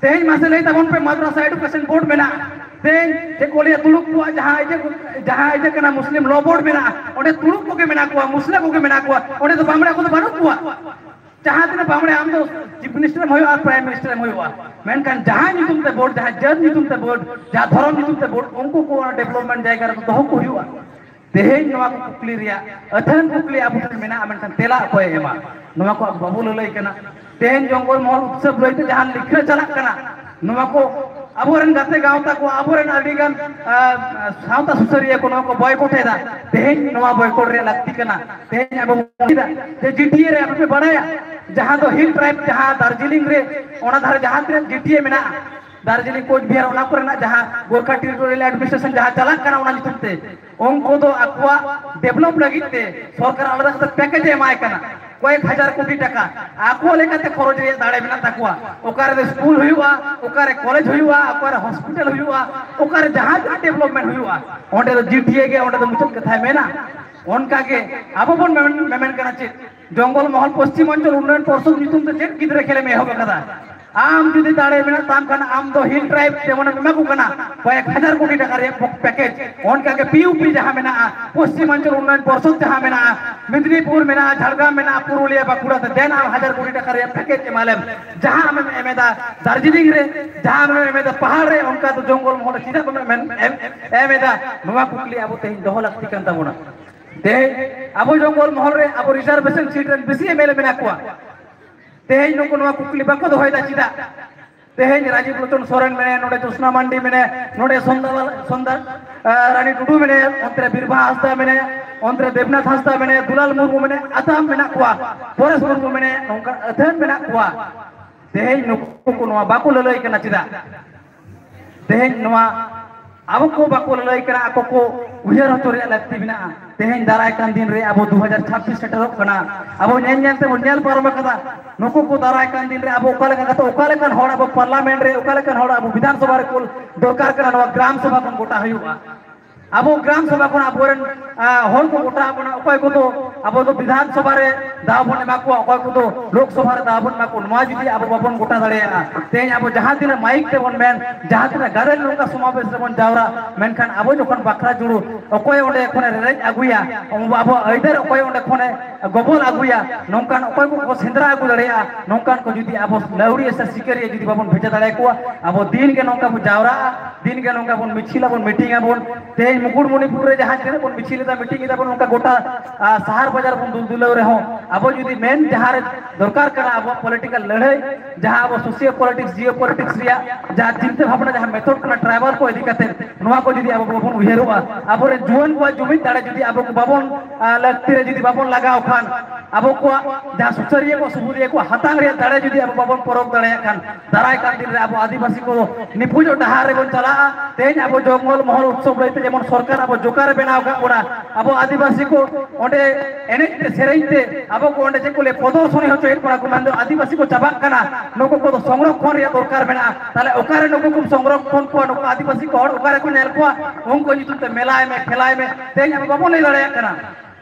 ᱛᱮᱦᱮᱧ ᱢᱟᱥᱮ ᱞᱟᱹᱭ ᱛᱟᱵᱚᱱ ᱯᱮ, ᱢᱟᱫᱽᱨᱟᱥᱟ ᱮᱰᱩᱠᱮᱥᱚᱱ ᱵᱳᱨᱰ ᱢᱮᱱᱟᱜᱼᱟ, ᱛᱮᱦᱮᱧ ᱪᱮᱫ ᱠᱚ ᱞᱟᱹᱭᱟ, ᱛᱩᱲᱩᱠ ᱠᱚᱣᱟᱜ ᱡᱟᱦᱟᱸ ᱤᱭᱟᱹ, ᱡᱟᱦᱟᱸ ᱤᱭᱟᱹ ᱠᱟᱱᱟ, ᱢᱩᱥᱞᱤᱢ ᱞᱚ ᱵᱳᱨᱰ ᱢᱮᱱᱟᱜᱼᱟ, ᱚᱸᱰᱮ ᱛᱩᱲᱩᱠ ᱠᱚᱜᱮ ᱢᱮᱱᱟᱜ ᱠᱚᱣᱟ, ᱢᱩᱥᱞᱟᱹ ᱠᱚᱜᱮ ᱢᱮᱱᱟᱜ ᱠᱚᱣᱟ, ᱚᱸᱰᱮ ᱫᱚ ᱵᱟᱢᱲᱮ ᱠᱚᱫᱚ ᱵᱟᱹᱱᱩᱜ ᱠᱚᱣᱟ᱾ ᱡᱟᱦᱟᱸ ᱛᱤᱱᱟᱹᱜ ᱵᱟᱢᱲᱮ ᱟᱢ ᱫᱚ ᱪᱤᱯ ᱢᱤᱱᱤᱥᱴᱟᱨ ᱮᱢ ᱦᱩᱭᱩᱜᱼᱟ, ᱯᱨᱟᱭᱤᱢ ᱢᱤᱱᱤᱥᱴᱟᱨ ᱮᱢ ᱦᱩᱭᱩᱜᱼᱟ, ᱢᱮᱱᱠᱷᱟᱱ ᱡᱟᱦᱟᱸ ᱧᱩᱛᱩᱢ ᱛᱮ ᱵᱳᱨᱰ, ᱡᱟᱦᱟᱸ ᱡᱟᱹᱛ ᱧᱩᱛᱩᱢ ᱛᱮ ᱵᱳᱨᱰ, ᱡᱟᱦᱟᱸ ᱫᱷᱚᱨᱚᱢ ᱧᱩᱛᱩᱢ ᱛᱮ ᱵᱳᱨᱰ, ᱩᱱᱠᱩ ᱠᱚ ᱚᱱᱟ ᱰᱮᱵᱷᱞᱚᱯᱢᱮᱱᱴ ᱡᱟᱭᱜᱟ ᱨᱮᱠᱚ ᱫᱚᱦᱚ ᱠᱚ ᱦᱩᱭᱩᱜᱼᱟ᱾ ᱛᱮᱦᱮᱧ ᱱᱚᱣᱟ ᱠᱚ ᱠᱩᱠᱞᱤ ᱨᱮᱭᱟᱜ ᱟᱹᱛᱷᱟᱹᱱ ᱠᱩᱠᱞᱤ ᱟᱵᱚ ᱴᱷᱮᱱ ᱢᱮᱱᱟᱜᱼᱟ, ᱢᱮᱱᱠᱷᱟᱱ ᱛᱮᱞᱟ ᱚᱠᱚᱭᱮ ᱮᱢᱟ? ᱱᱚᱣᱟ ᱠᱚ ᱟᱵᱚ ᱵᱟᱵᱚ ᱞᱟᱹᱞᱟᱹᱭ ᱠᱟᱱᱟ᱾ ᱛᱮᱦᱮᱧ ᱡᱚᱝᱜᱚᱞ ᱢᱚᱦᱚᱞ ᱩᱛᱥᱚᱵ ᱞᱟᱹᱭᱛᱮ ᱡᱟᱦᱟᱸ ᱞᱮᱠᱷᱟ ᱪᱟᱞᱟᱜ ᱠᱟᱱᱟ, ᱱᱚᱣᱟ ᱠᱚ ᱟᱵᱚᱨᱮᱱ ᱜᱟᱛᱮ ᱜᱟᱶᱛᱟ ᱠᱚ, ᱟᱵᱚᱨᱮᱱ ᱟᱹᱰᱤᱜᱟᱱ, ᱟ, ᱥᱟᱶᱛᱟ ᱥᱩᱥᱟᱹᱨᱤᱭᱟᱹ ᱠᱚ ᱱᱚᱣᱟ ᱠᱚ ᱵᱚᱭᱠᱚᱴ ᱮᱫᱟ᱾ ᱛᱮᱦᱮᱧ ᱱᱚᱣᱟ ᱵᱚᱭᱠᱚᱴ ᱨᱮᱭᱟᱜ ᱞᱟᱹᱠᱛᱤ ᱠᱟᱱᱟ᱾ ᱛᱮᱦᱮᱧ ᱟᱵᱚ ᱵᱚᱱ ᱵᱩᱡᱽ ᱮᱫᱟ ᱡᱮ ᱡᱤ ᱴᱤ ᱮ ᱨᱮ ᱟᱯᱮ ᱯᱮ ᱵᱟᱲᱟᱭᱟ, ᱡᱟᱦᱟᱸ ᱫᱚ ᱦᱤᱞ ᱴᱨᱟᱭᱤᱵᱽ, ᱡᱟᱦᱟᱸ ᱫᱟᱨᱡᱤᱞᱤᱝ ᱨᱮ, ᱚᱱᱟ ᱫᱷᱟᱨᱮ ᱡᱟᱦᱟᱸ ᱛᱤᱱᱟᱹᱜ ᱡᱤ ᱴᱤ ᱮ ᱢᱮᱱᱟᱜᱼᱟ, ᱫᱟᱨᱡᱤᱞᱤᱝ, ᱠᱳᱪᱵᱤᱦᱟᱨ, ᱚᱱᱟ ᱠᱚᱨᱮᱱᱟᱜ ᱡᱟᱦᱟᱸ ᱜᱳᱨᱠᱷᱟ ᱴᱮᱨᱤᱴᱳᱨᱤᱭᱟᱞ ᱮᱰᱢᱤᱱᱤᱥᱴᱨᱮᱥᱚᱱ ᱡᱟᱦᱟᱸ ᱪᱟᱞᱟᱜ ᱠᱟᱱᱟ, ᱚᱱᱟ ᱧᱩᱛᱩᱢ ᱛᱮ ᱩᱱᱠᱩ ᱫᱚ ᱟᱠᱚᱣᱟᱜ ᱰᱮᱵᱷᱞᱚᱯ ᱞᱟᱹᱜᱤᱫ ᱛᱮ ᱥᱚᱨᱠᱟᱨ ᱟᱞᱟᱫᱟ ᱠᱟᱛᱮ ᱯᱮᱠᱮᱡ ᱮ ᱮᱢᱟᱭ ᱠᱟᱱᱟ, ᱠᱚᱭᱮᱠ ᱦᱟᱡᱟᱨ ᱠᱳᱴᱤ ᱴᱟᱠᱟ᱾ ᱟᱠᱚ ᱞᱮᱠᱟᱛᱮ ᱠᱷᱚᱨᱚᱪ ᱨᱮᱭᱟᱜ ᱫᱟᱲᱮ ᱢᱮᱱᱟᱜ ᱛᱟᱠᱚᱣᱟ᱾ ᱚᱠᱟ ᱨᱮᱫᱚ ᱥᱠᱩᱞ ᱦᱩᱭᱩᱜᱼᱟ, ᱚᱠᱟ ᱨᱮ ᱠᱚᱞᱮᱡᱽ ᱦᱩᱭᱩᱜᱼᱟ, ᱚᱠᱟ ᱨᱮ ᱦᱚᱥᱯᱤᱴᱟᱞ ᱦᱩᱭᱩᱜᱼᱟ, ᱚᱠᱟ ᱨᱨᱮ ᱡᱟᱦᱟᱸ ᱛᱤᱱᱟᱹᱜ ᱰᱮᱵᱷᱞᱚᱯᱢᱮᱱᱴ ᱦᱩᱭᱩᱜᱼᱟ, ᱚᱸᱰᱮ ᱫᱚ ᱡᱤ ᱴᱤ ᱮ ᱜᱮ ᱚᱸᱰᱮ ᱫᱚ ᱢᱩᱪᱟᱹᱫ ᱠᱟᱛᱷᱟᱭ ᱢᱮᱱᱟ᱾ ᱚᱱᱠᱟ ᱜᱮ ᱟᱵᱚ ᱵᱚᱱ ᱢᱮᱢᱮᱱ, ᱢᱮᱢᱮᱱ ᱠᱟᱱᱟ ᱪᱮᱫ, ᱡᱚᱝᱜᱚᱞ ᱢᱚᱦᱚᱞ ᱯᱚᱥᱪᱤᱢ ᱚᱧᱪᱚᱞ ᱩᱱᱱᱚᱭᱚᱱ ᱯᱚᱨᱥᱚᱫ ᱧᱩᱛᱩᱢ ᱛᱮ ᱪᱮᱫ ᱜᱤᱫᱽᱨᱟᱹ ᱠᱷᱮᱞᱮᱢ ᱮᱦᱚᱵ ᱟᱠᱟᱫᱟ? ᱟᱢ ᱡᱩᱫᱤ ᱫᱟᱲᱮ ᱢᱮᱱᱟᱜ ᱛᱟᱢ ᱠᱷᱟᱱ, ᱟᱢ ᱫᱚ ᱦᱤᱞ ᱴᱨᱟᱭᱤᱵᱽ ᱡᱮᱢᱚᱱ ᱮᱢᱟ ᱠᱚ ᱠᱟᱱᱟ ᱠᱚᱭᱮᱠ ᱦᱟᱡᱟᱨ ᱠᱳᱴᱤ ᱴᱟᱠᱟ ᱨᱮᱭᱟᱜ ᱯᱮᱠᱮᱡᱽ, ᱚᱱᱠᱟ ᱜᱮ ᱯᱤ ᱭᱩ ᱯᱤ ᱡᱟᱦᱟᱸ ᱢᱮᱱᱟᱜᱼᱟ, ᱯᱚᱥᱪᱤᱢ ᱚᱧᱪᱚᱞ ᱩᱱᱱᱚᱭᱚᱱ ᱯᱚᱨᱥᱚᱫ ᱡᱟᱦᱟᱸ ᱢᱮᱱᱟᱜᱼᱟ, ᱢᱮᱫᱽᱱᱤᱯᱩᱨ ᱢᱮᱱᱟᱜᱼᱟ, ᱡᱷᱟᱲᱜᱨᱟᱢ ᱢᱮᱱᱟᱜᱼᱟ, ᱯᱩᱨᱩᱞᱤᱭᱟᱹ, ᱵᱟᱸᱠᱩᱲᱟ ᱛᱮ ᱫᱮᱱ ᱟᱢ ᱦᱟᱡᱟᱨ ᱠᱳᱴᱤ ᱴᱟᱠᱟ ᱨᱮᱭᱟᱜ ᱯᱮᱠᱮᱡᱽ ᱮᱢᱟ ᱞᱮᱢ᱾ ᱡᱟᱦᱟᱸ ᱟᱢᱮᱢ ᱮᱢ ᱮᱫᱟ ᱫᱟᱨᱡᱤᱞᱤᱝ ᱨᱮ, ᱡᱟᱦᱟᱸ ᱟᱢᱮᱢ ᱮᱢ ᱮᱫᱟ ᱯᱟᱦᱟᱲ ᱨᱮ, ᱚᱱᱠᱟ ᱫᱚ ᱡᱚᱝᱜᱚᱞ ᱢᱚᱦᱚᱞ ᱨᱮ ᱪᱮᱫᱟᱜ ᱵᱟᱢ ᱮᱢ, ᱮᱢ, ᱮᱢ ᱮᱫᱟ? ᱱᱚᱣᱟ ᱠᱩᱠᱞᱤ ᱟᱵᱚ ᱛᱮᱦᱮᱧ ᱫᱚᱦᱚ ᱞᱟᱹᱠᱛᱤ ᱠᱟᱱ ᱛᱟᱵᱚᱱᱟ᱾ ᱛᱮᱦᱮᱧ ᱟᱵᱚ ᱡᱚᱝᱜᱚᱞ ᱢᱚᱦᱚᱞ ᱨᱮ ᱟᱵᱚ ᱨᱤᱡᱟᱨᱵᱷᱮᱥᱚᱱ ᱥᱤᱴ ᱨᱮᱱ ᱵᱮᱥᱤ ᱮᱢ ᱮᱞ ᱮ ᱢᱮᱱᱟᱜ ᱠᱚᱣᱟ᱾ ᱛᱮᱦᱮᱧ ᱱᱩᱠᱩ ᱱᱚᱣᱟ ᱠᱩᱠᱞᱤ ᱵᱟᱠᱚ ᱫᱚᱦᱚᱭᱮᱫᱟ ᱪᱮᱫᱟᱜ? ᱛᱮᱦᱮᱧ ᱨᱟᱡᱤᱵ ᱞᱳᱪᱚᱱ ᱥᱚᱨᱮᱱ ᱢᱮᱱᱟᱭᱟ, ᱱᱚᱰᱮ ᱡᱳᱥᱱᱟ ᱢᱟᱱᱰᱤ ᱢᱮᱱᱟᱭᱟ, ᱱᱚᱰᱮ ᱥᱚᱱᱫᱟ, ᱥᱚᱱᱫᱟ, ᱟᱸ, ᱨᱟᱱᱤ ᱴᱩᱰᱩ ᱢᱮᱱᱟᱭᱟ, ᱚᱱᱛᱮ ᱨᱮ ᱵᱤᱨᱵᱟᱦᱟ ᱦᱟᱸᱥᱫᱟ ᱢᱮᱱᱟᱭᱟ, ᱚᱱᱛᱮ ᱨᱮ ᱫᱮᱵᱽᱱᱟᱛᱷ ᱦᱟᱸᱥᱫᱟ ᱢᱮᱱᱟᱭᱟ, ᱫᱩᱞᱟᱞ ᱢᱩᱨᱢᱩ ᱢᱮᱱᱟᱭᱟ, ᱟᱛᱟᱢ ᱢᱮᱱᱟᱜ ᱠᱚᱣᱟ, ᱯᱚᱨᱮᱥ ᱢᱩᱨᱢᱩ ᱢᱮᱱᱟᱭᱟ, ᱱᱚᱝᱠᱟ ᱟᱹᱛᱷᱟᱹᱱ ᱢᱮᱱᱟᱜ ᱠᱚᱣᱟ᱾ ᱛᱮᱦᱮᱧ ᱱᱩᱠᱩ ᱠᱚ ᱱᱚᱣᱟ ᱵᱟᱠᱚ ᱞᱟᱹᱞᱟᱹᱭ ᱠᱟᱱᱟ ᱪᱮᱫᱟᱜ? ᱛᱮᱦᱮᱧ ᱱᱚᱣᱟ ᱟᱵᱚ ᱠᱚ ᱵᱟᱠᱚ ᱞᱟᱹᱞᱟᱹᱭ ᱠᱟᱱᱟ, ᱟᱠᱚ ᱠᱚ ᱩᱭᱦᱟᱹᱨ ᱦᱚᱪᱚ ᱨᱮᱭᱟᱜ ᱞᱟᱹᱠᱛᱤ ᱢᱮᱱᱟᱜᱼᱟ᱾ ᱛᱮᱦᱮᱧ ᱫᱟᱨᱟᱭ ᱠᱟᱱ ᱫᱤᱱ ᱨᱮ ᱟᱵᱚ ᱫᱩ ᱦᱟᱡᱟᱨ ᱪᱷᱟᱵᱵᱤᱥ ᱥᱮᱴᱮᱨᱚᱜ ᱠᱟᱱᱟ, ᱟᱵᱚ ᱧᱮᱞ ᱧᱮᱞ ᱛᱮᱵᱚᱱ ᱧᱮᱞ ᱯᱟᱨᱚᱢ ᱟᱠᱟᱫᱟ᱾ ᱱᱩᱠᱩ ᱠᱚ ᱫᱟᱨᱟᱭ ᱠᱟᱱ ᱫᱤᱱ ᱨᱮ ᱟᱵᱚ ᱚᱠᱟ ᱞᱮᱠᱟ ᱠᱟᱛᱮ, ᱚᱠᱟ ᱞᱮᱠᱟᱱ ᱦᱚᱲ ᱟᱵᱚ ᱯᱟᱨᱞᱟᱢᱮᱱᱴ ᱨᱮ, ᱚᱠᱟ ᱞᱮᱠᱟᱱ ᱦᱚᱲ ᱟᱵᱚ ᱵᱤᱫᱷᱟᱱ ᱥᱚᱵᱷᱟ ᱨᱮ ᱠᱩᱞ ᱫᱚᱨᱠᱟᱨ ᱠᱟᱱᱟ, ᱱᱚᱣᱟ ᱜᱨᱟᱢ ᱥᱚᱵᱷᱟ ᱠᱷᱚᱱ ᱜᱚᱴᱟ ᱦᱩᱭᱩᱜᱼᱟ᱾ ᱟᱵᱚ ᱜᱨᱟᱢ ᱥᱚᱵᱷᱟ ᱠᱷᱚᱱ ᱟᱵᱚᱨᱮᱱ, ᱟ, ᱦᱚᱲ ᱠᱚ ᱜᱚᱴᱟ ᱟᱵᱚᱱᱟ, ᱚᱠᱚᱭ ᱠᱚᱫᱚ ᱟᱵᱚ ᱫᱚ ᱵᱤᱫᱷᱟᱱ ᱥᱚᱵᱷᱟ ᱨᱮ ᱫᱟᱣ ᱵᱚᱱ ᱮᱢᱟ ᱠᱚᱣᱟ, ᱚᱠᱚᱭ ᱠᱚᱫᱚ ᱞᱳᱠ ᱥᱚᱵᱷᱟ ᱨᱮ ᱫᱟᱣ ᱵᱚᱱ ᱮᱢᱟ ᱠᱚᱣᱟ᱾ ᱱᱚᱣᱟ ᱡᱩᱫᱤ ᱟᱵᱚ ᱵᱟᱵᱚᱱ ᱜᱚᱴᱟ ᱫᱟᱲᱮᱭᱟᱜᱼᱟ, ᱛᱮᱦᱮᱧ ᱟᱵᱚ ᱡᱟᱦᱟᱸ ᱛᱤᱱᱟᱹᱜ ᱢᱟᱭᱤᱠ ᱛᱮᱵᱚᱱ ᱢᱮᱱ, ᱡᱟᱦᱟᱸ ᱛᱤᱱᱟᱹᱜ ᱜᱟᱫᱮᱞ ᱱᱚᱝᱠᱟ ᱥᱚᱢᱟᱵᱮᱥ ᱨᱮᱵᱚᱱ ᱡᱟᱣᱨᱟ, ᱢᱮᱱᱠᱷᱟᱱ ᱟᱵᱚ ᱡᱚᱠᱷᱚᱱ ᱵᱟᱠᱷᱨᱟ ᱡᱩᱲᱩ, ᱚᱠᱚᱭ ᱚᱸᱰᱮ ᱠᱷᱚᱱᱮ ᱨᱮᱨᱮᱡ ᱟᱹᱜᱩᱭᱟ, ᱟᱵᱚᱣᱟᱜ ᱟᱹᱭᱫᱟᱹᱨ ᱚᱠᱚᱭ ᱚᱸᱰᱮ ᱠᱷᱚᱱᱮ ᱜᱚᱵᱚᱞ ᱟᱹᱜᱩᱭᱟ, ᱱᱚᱝᱠᱟᱱ ᱚᱠᱚᱭ ᱠᱚᱠᱚ ᱥᱮᱸᱫᱽᱨᱟ ᱟᱹᱜᱩ ᱫᱟᱲᱮᱭᱟᱜᱼᱟ, ᱱᱚᱝᱠᱟᱱ ᱠᱚ ᱡᱩᱫᱤ ᱟᱵᱚ ᱞᱟᱹᱣᱲᱤᱭᱟᱹ ᱥᱮ ᱥᱤᱠᱟᱹᱨᱤᱭᱟᱹ ᱡᱩᱫᱤ ᱵᱟᱵᱚᱱ ᱵᱷᱮᱡᱟ ᱫᱟᱲᱮᱭᱟᱠᱚᱣᱟ, ᱟᱵᱚ ᱫᱤᱱ ᱜᱮ ᱱᱚᱝᱠᱟ ᱵᱚᱱ ᱡᱟᱣᱨᱟᱜᱼᱟ, ᱫᱤᱱ ᱜᱮ ᱱᱚᱝᱠᱟ ᱵᱚᱱ ᱢᱤᱪᱷᱤᱞ ᱟᱵᱚᱱ, ᱢᱤᱴᱤᱝ ᱟᱵᱚᱱ᱾ ᱛᱮᱦᱮᱧ ᱢᱩᱠᱩᱴᱢᱩᱱᱤᱯᱩᱨ ᱨᱮ ᱡᱟᱦᱟᱸ ᱛᱤᱱᱟᱹᱜ ᱵᱚᱱ ᱢᱤᱪᱷᱤᱞ ᱮᱫᱟ, ᱢᱤᱴᱤᱝ ᱮᱫᱟ ᱵᱚᱱ, ᱱᱚᱝᱠᱟ ᱜᱚᱴᱟ, ᱟ, ᱥᱟᱦᱟᱨ ᱵᱟᱡᱟᱨ ᱵᱚᱱ ᱫᱩᱞ ᱫᱩᱞᱟᱹᱣ ᱨᱮᱦᱚᱸ, ᱟᱵᱚ ᱡᱩᱫᱤ ᱢᱮᱱ ᱡᱟᱦᱟᱸ ᱨᱮ ᱫᱚᱨᱠᱟᱨ ᱠᱟᱱᱟ ᱟᱵᱚᱣᱟᱜ ᱯᱚᱞᱤᱴᱤᱠᱟᱞ ᱞᱟᱹᱲᱦᱟᱹᱭ, ᱡᱟᱦᱟᱸ ᱟᱵᱚ ᱥᱳᱥᱤᱭᱳ ᱯᱚᱞᱤᱴᱤᱠᱥ, ᱡᱤᱭᱳ ᱯᱚᱞᱤᱴᱤᱠᱥ ᱨᱮᱭᱟᱜ ᱡᱟᱦᱟᱸ ᱪᱤᱱᱛᱟᱹ ᱵᱷᱟᱵᱽᱱᱟ, ᱡᱟᱦᱟᱸ ᱢᱮᱛᱷᱚᱰ ᱠᱟᱱᱟ ᱴᱨᱟᱭᱵᱟᱞ ᱠᱚ ᱤᱫᱤ ᱠᱟᱛᱮ, ᱱᱚᱣᱟ ᱠᱚ ᱡᱩᱫᱤ ᱟᱵᱚ ᱵᱟᱵᱚᱱ ᱩᱭᱦᱟᱹᱨᱚᱜᱼᱟ, ᱟᱵᱚᱨᱮᱱ ᱡᱩᱣᱟᱹᱱ ᱠᱚᱣᱟᱜ ᱡᱩᱢᱤᱫ ᱫᱟᱲᱮ ᱡᱩᱫᱤ ᱟᱵᱚ ᱠᱚ ᱵᱟᱵᱚᱱ, ᱟ, ᱞᱟᱹᱠᱛᱤ ᱨᱮ ᱡᱩᱫᱤ ᱵᱟᱵᱚᱱ ᱞᱟᱜᱟᱣ ᱠᱷᱟᱱ, ᱟᱵᱚ ᱠᱚᱣᱟᱜ ᱡᱟᱦᱟᱸ ᱥᱩᱥᱟᱹᱨᱤᱭᱟᱹ ᱠᱚ, ᱥᱩᱵᱩᱫᱤᱭᱟᱹ ᱠᱚ ᱦᱟᱛᱟᱝ ᱨᱮᱭᱟᱜ ᱫᱟᱲᱮ ᱡᱩᱫᱤ ᱟᱵᱚ ᱵᱟᱵᱚᱱ ᱯᱚᱨᱚᱠ ᱫᱟᱲᱮᱭᱟᱜ ᱠᱷᱟᱱ, ᱫᱟᱨᱟᱭ ᱠᱟᱱ ᱫᱤᱱ ᱨᱮ ᱟᱵᱚ ᱟᱹᱫᱤᱵᱟᱹᱥᱤ ᱠᱚ ᱱᱤᱯᱷᱩᱡᱚᱜ ᱰᱟᱦᱟᱨ ᱨᱮᱵᱚᱱ ᱪᱟᱞᱟᱜᱼᱟ᱾ ᱛᱮᱦᱮᱧ ᱟᱵᱚ ᱡᱚᱝᱜᱚᱞ ᱢᱚᱦᱚᱞ ᱩᱛᱥᱚᱵ ᱞᱟᱹᱭᱛᱮ ᱡᱮᱢᱚᱱ ᱥᱚᱨᱠᱟᱨ ᱟᱵᱚ ᱡᱚᱠᱟᱨ ᱮ ᱵᱮᱱᱟᱣ ᱟᱠᱟᱫ ᱵᱚᱱᱟ, ᱟᱵᱚ ᱟᱹᱫᱤᱵᱟᱹᱥᱤ ᱠᱚ ᱚᱸᱰᱮ ᱮᱱᱮᱡ ᱛᱮ ᱥᱮᱨᱮᱧ ᱛᱮ ᱟᱵᱚ ᱠᱚ ᱚᱸᱰᱮ ᱪᱮᱫ ᱠᱚ ᱞᱟᱹᱭ ᱯᱨᱚᱫᱚᱨᱥᱚᱱᱤ ᱦᱚᱪᱚᱭᱮᱫ ᱵᱚᱱᱟ ᱠᱚ, ᱢᱮᱱᱫᱚ ᱟᱹᱫᱤᱵᱟᱹᱥᱤ ᱠᱚ ᱪᱟᱵᱟᱜ ᱠᱟᱱᱟ, ᱱᱩᱠᱩ ᱠᱚᱫᱚ ᱥᱚᱝᱨᱚᱠᱷᱚᱱ ᱨᱮᱭᱟᱜ ᱫᱚᱨᱠᱟᱨ ᱢᱮᱱᱟᱜᱼᱟ᱾ ᱛᱟᱦᱞᱮ ᱚᱠᱟᱨᱮ ᱱᱩᱠᱩ ᱠᱚᱢ ᱥᱚᱝᱨᱚᱠᱷᱚᱱ ᱠᱚᱣᱟ, ᱱᱩᱠᱩ ᱟᱹᱫᱤᱵᱟᱹᱥᱤ ᱠᱚ ᱦᱚᱲ ᱚᱠᱟᱨᱮ ᱠᱚ ᱧᱮᱞ ᱠᱚᱣᱟ? ᱩᱱᱠᱩ ᱧᱩᱛᱩᱢ ᱛᱮ ᱢᱮᱞᱟᱭ ᱢᱮ, ᱠᱷᱮᱞᱟᱭ ᱢᱮ, ᱛᱮᱦᱮᱧ ᱟᱵᱚ ᱵᱟᱵᱚᱱ ᱞᱟᱹᱭ ᱫᱟᱲᱮᱭᱟᱜ ᱠᱟᱱᱟ᱾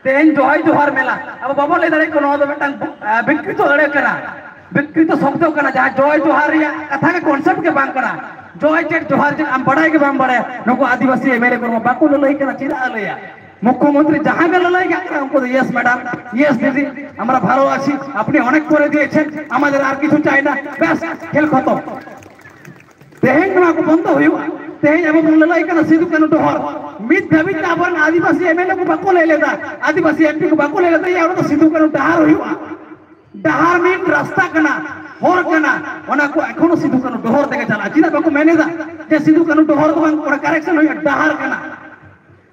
ᱛᱮᱦᱮᱧ ᱡᱚᱦᱟᱭ ᱡᱚᱦᱟᱨ ᱢᱮᱞᱟ ᱟᱵᱚ ᱵᱟᱵᱚᱱ ᱞᱟᱹᱭ ᱫᱟᱲᱮᱭᱟᱜ ᱠᱟᱱᱟ, ᱱᱚᱣᱟ ᱫᱚ ᱢᱤᱫᱴᱟᱝ ᱵᱤᱠᱨᱤᱛᱚ ᱟᱹᱲᱟᱹ ᱠᱟᱱᱟ, ᱵᱤᱠᱨᱤᱛᱚ ᱥᱚᱵᱫᱚ ᱠᱟᱱᱟ, ᱡᱟᱦᱟᱸ ᱡᱚᱭ ᱡᱚᱦᱟᱨ ᱨᱮᱭᱟᱜ ᱠᱟᱛᱷᱟ ᱜᱮ ᱠᱚᱱᱥᱮᱯᱴ ᱜᱮ ᱵᱟᱝ ᱠᱟᱱᱟ᱾ ᱡᱚᱭ ᱪᱮᱫ ᱡᱚᱦᱟᱨ ᱪᱮᱫ ᱟᱢ ᱵᱟᱲᱟᱭ ᱜᱮ ᱵᱟᱢ ᱵᱟᱲᱟᱭᱟ᱾ ᱱᱩᱠᱩ ᱟᱹᱫᱤᱵᱟᱹᱥᱤ ᱮᱢᱮᱞᱮ ᱠᱚ ᱵᱟᱠᱚ ᱞᱟᱹᱞᱟᱹᱭ ᱠᱟᱱᱟ, ᱪᱮᱫᱟᱜ ᱮ ᱞᱟᱹᱭᱟ? ᱢᱩᱠᱷᱭᱚᱢᱚᱱᱛᱨᱤ ᱡᱟᱦᱟᱸ ᱜᱮ ᱞᱟᱹᱞᱟᱹᱭ ᱠᱟᱜ ᱠᱟᱱᱟ, ᱩᱱᱠᱩ ᱫᱚ, "ᱭᱮᱥ ᱢᱮᱰᱟᱢ, ᱭᱮᱥ ᱫᱤᱫᱤ, ᱟᱢᱨᱟ ᱵᱷᱟᱞᱚ ᱟᱪᱷᱤ, ᱟᱯᱱᱤ ᱚᱱᱮᱠ ᱠᱚᱨᱮ ᱫᱤᱭᱮᱪᱷᱮᱱ, ᱟᱢᱟᱫᱮᱨ ᱟᱨ ᱠᱤᱪᱷᱩ ᱪᱟᱭ ᱱᱟ, ᱵᱮᱥ, ᱠᱷᱮᱞ ᱠᱷᱚᱛᱚᱢ।" ᱛᱮᱦᱮᱧ ᱱᱚᱣᱟ ᱠᱚ ᱵᱚᱱᱫᱚ ᱦᱩᱭᱩᱜᱼᱟ᱾ ᱛᱮᱦᱮᱧ ᱟᱵᱚ ᱵᱚᱱ ᱞᱟᱹᱞᱟᱹᱭ ᱠᱟᱱᱟ ᱥᱤᱫᱩ ᱠᱟᱹᱱᱦᱩ ᱰᱚᱦᱚᱨ᱾ ᱢᱤᱫ ᱫᱷᱟᱹᱵᱤᱡ ᱛᱮ ᱟᱵᱚᱨᱮᱱ ᱟᱹᱫᱤᱵᱟᱹᱥᱤ ᱮᱢᱮᱞᱮ ᱠᱚ ᱵᱟᱠᱚ ᱞᱟᱹᱭ ᱞᱮᱫᱟ, ᱟᱹᱫᱤᱵᱟᱹᱥᱤ ᱮᱢᱯᱤ ᱠᱚ ᱵᱟᱠᱚ ᱞᱟᱹᱭ ᱞᱮᱫᱟ, "ᱭᱟ, ᱚᱱᱟ ᱫᱚ ᱥᱤᱫᱩ ᱠᱟᱹᱱᱦᱩ ᱰᱟᱦᱟᱨ ᱦᱩᱭᱩᱜᱼᱟ, ᱰᱟᱦᱟᱨ ᱢᱤᱫ ᱨᱟᱥᱛᱟ ᱠᱟᱱᱟ, ᱦᱚᱨ ᱠᱟᱱᱟ, ᱚᱱᱟ ᱠᱚ ᱮᱠᱷᱚᱱᱳ ᱥᱤᱫᱩ ᱠᱟᱹᱱᱦᱩ ᱰᱚᱦᱚᱨ ᱛᱮᱜᱮ ᱪᱟᱞᱟᱜᱼᱟ᱾ ᱪᱮᱫᱟᱜ ᱵᱟᱠᱚ ᱢᱮᱱ ᱮᱫᱟ ᱡᱮ ᱥᱤᱫᱩ ᱠᱟᱹᱱᱦᱩ ᱰᱚᱦᱚᱨ ᱫᱚ ᱵᱟᱝ, ᱚᱱᱟ ᱠᱟᱨᱮᱠᱥᱚᱱ ᱦᱩᱭᱩᱜᱼᱟ, ᱰᱟᱦᱟᱨ ᱠᱟᱱᱟ?